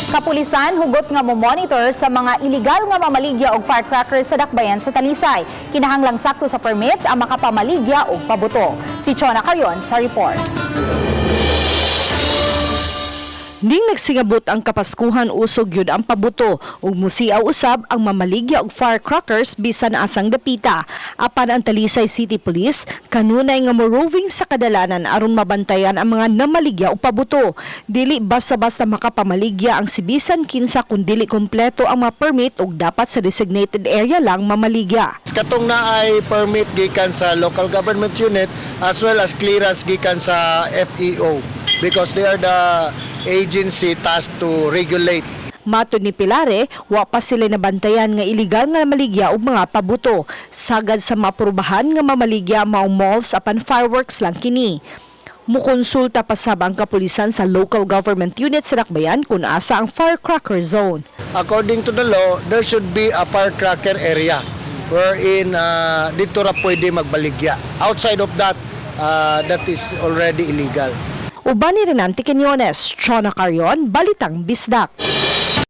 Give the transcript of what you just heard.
Kapulisan hugot nga mo-monitor sa mga iligal nga mamaligya og firecrackers sa dakbayan sa Talisay. Kinahanglang sakto sa permits ang makapamaligya og pabuto. Si Chona Carion sa report. Ning nagsingabot ang Kapaskuhan, usog yun ang pabuto ug musiaw usab ang mamaligya og firecrackers bisan asang dapita. Apan ang Talisay City Police kanunay nga moroving sa kadalanan aron mabantayan ang mga namaligya og pabuto. Dili basta-basta makapamaligya ang sibisan kinsa kun dili kompleto ang mga permit ug dapat sa designated area lang mamaligya. Katong naay permit gikan sa local government unit as well as clearance gikan sa FEO because they are the agency tasked to regulate. Matod ni Pilare, wa pa sila nabantayan nga iligal nga maligya og mga pabuto. Sagad sa maaprubahan nga mamaligya maong malls, apan fireworks lang kini. Mukonsulta pa sab ang kapulisan sa local government unit sa Dakbayan kung asa ang firecracker zone. According to the law, there should be a firecracker area wherein dito ra pwede magbaligya. Outside of that, that is already illegal. Uban ni Renante Quinones, Chona Carion, Balitang Bisdak.